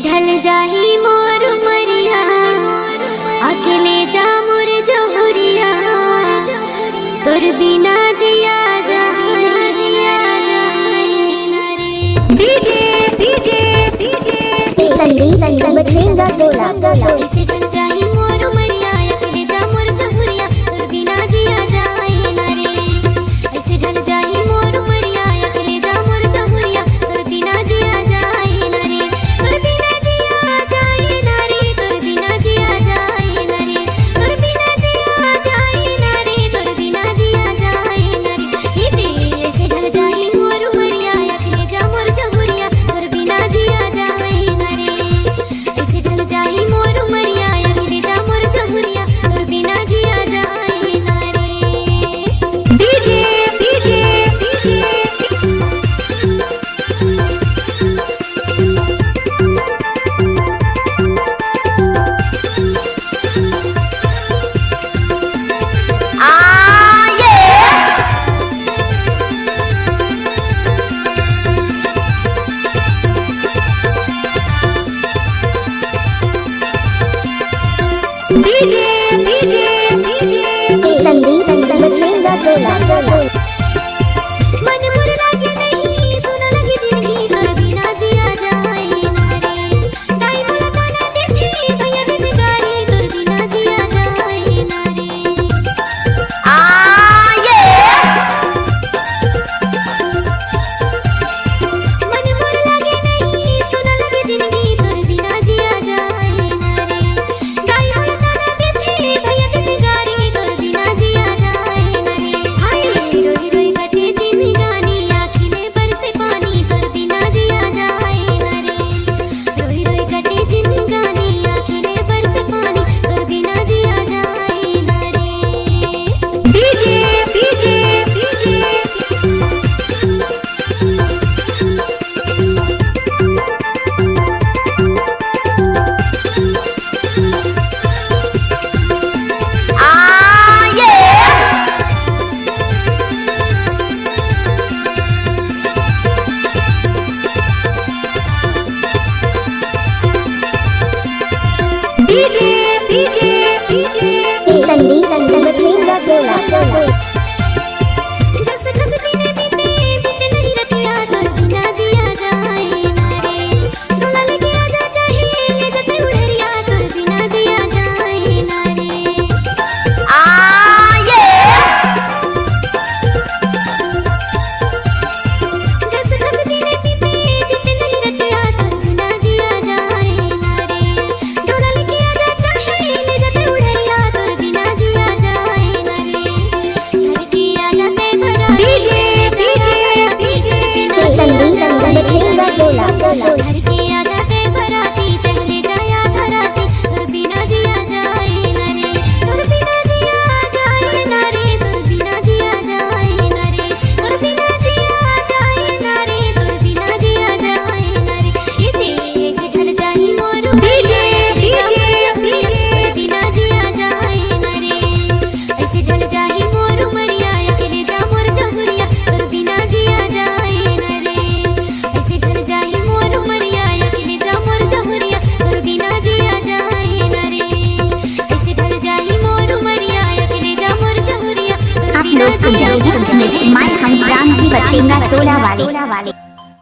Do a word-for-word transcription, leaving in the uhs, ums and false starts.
ढल जाही मोर उमरिया, अकेले जा मोर जहुरिया, तोर बिना जिया जाए, जिया जाए ना रे। DJ, DJ, DJ. संगीत, संगीत, बठेंगा गोला, गोला। ऐसे ढल जाही मोर उमरिया, अकेले जा मोर जहुरिया, तोर बिना जिया जाए ना रे। ऐसे ढल जाही मोर उमरिया, अकेले जा मोर जहुरिया, तोर बिना जिया जाए ना रे। तोर बिना जिया जाए ना रे, तोर बिना जिया जाए ना रे। तोर बिना जिया जाए ना रे, तोर बिना जिया जाए ना रे। ए दे, ऐसे ढल जाही मोर उमरिया, अकेले जा मोर जहुरिया, तोर बिना जिया जाए ना रे। ऐसे ढल जाही मोर उमरिया, अकेले जा मोर जहुरिया, तोर बिना जिया जाए ना रे। DJ, DJ, DJ. आ, ये। DJ, DJ, DJ. संगीत, संगीत, बठेंगा गोला, गोला। मन मोर लागे नहीं, सुन लगे जिंदगी, तोर बिना जिया जाए ना रे। दाई मोला ताना देथे, भैया देथे गारी, तोर बिना जिया जाए ना रे। आ, ये। मन मोर लागे नहीं, सुन लगे जिंदगी, तोर बिना जिया जाए ना रे। दाई मोला ताना देथे, भैया देथे गारी, तोर बिना जिया जाए ना रे। हाय, रोई रोई कटे जिंदगानी, आँखी ले बरसे पानी, तोर बिना जिया जाए ना रे। रोई रोई कटे जिंदगानी, आँखी ले बरसे पानी, तोर बिना जिया जाए ना रे। DJ, DJ, DJ. आ, ये। DJ, DJ, DJ. संगीत, संगीत, बठेंगा गोला, गोला। जस कस दिन बीते, बीते नहीं रतिया, तोर बिना जिया जाए ना रे। डोला लेके आजा, चाहे ले जा तैं उड़रिया, तोर बिना जिया जाए ना रे। आ, ये। जस कस दिन बीते, बीते नहीं रतिया, तोर बिना जिया जाए ना रे। डोला लेके आजा, चाहे ले जा तैं उड़रिया, तोर बिना जिया जाए ना रे। धरती आजा तैं भरा डीजे, डीजे, डीजे। संगीत, संगीत, बठेंगा गोला, गोला। धरती आजा तैं भराती, चहले जाया धराती, तोर बिना जिया जाए ना रे। तोर बिना जिया जाए ना रे, तोर बिना जिया जाए ना रे। तोर बिना जिया जाए ना रे, तोर बिना जिया जाए ना रे। ए दे, ऐसे ढल जाही मोर डीजे, डीजे, डीजे। तोर बिना जिया जाए ना रे। ऐसे ढल जाही मोर उमरिया, अकेले जा मोर जहुरिया, तोर बिना जिया जाए ना रे। ऐसे ढल जाही मोर उमरिया, अकेले जा मोर जहुरिया, तोर बिना जिया जाए ना रे। ऐसे ढल जाही मोर उमरिया, अकेले जा मोर जहुरिया, तोर आप बिना लोग सुन जिया रहे हैं जाए ना रे। माय हंसराज जी बठेंगा टोला वाले।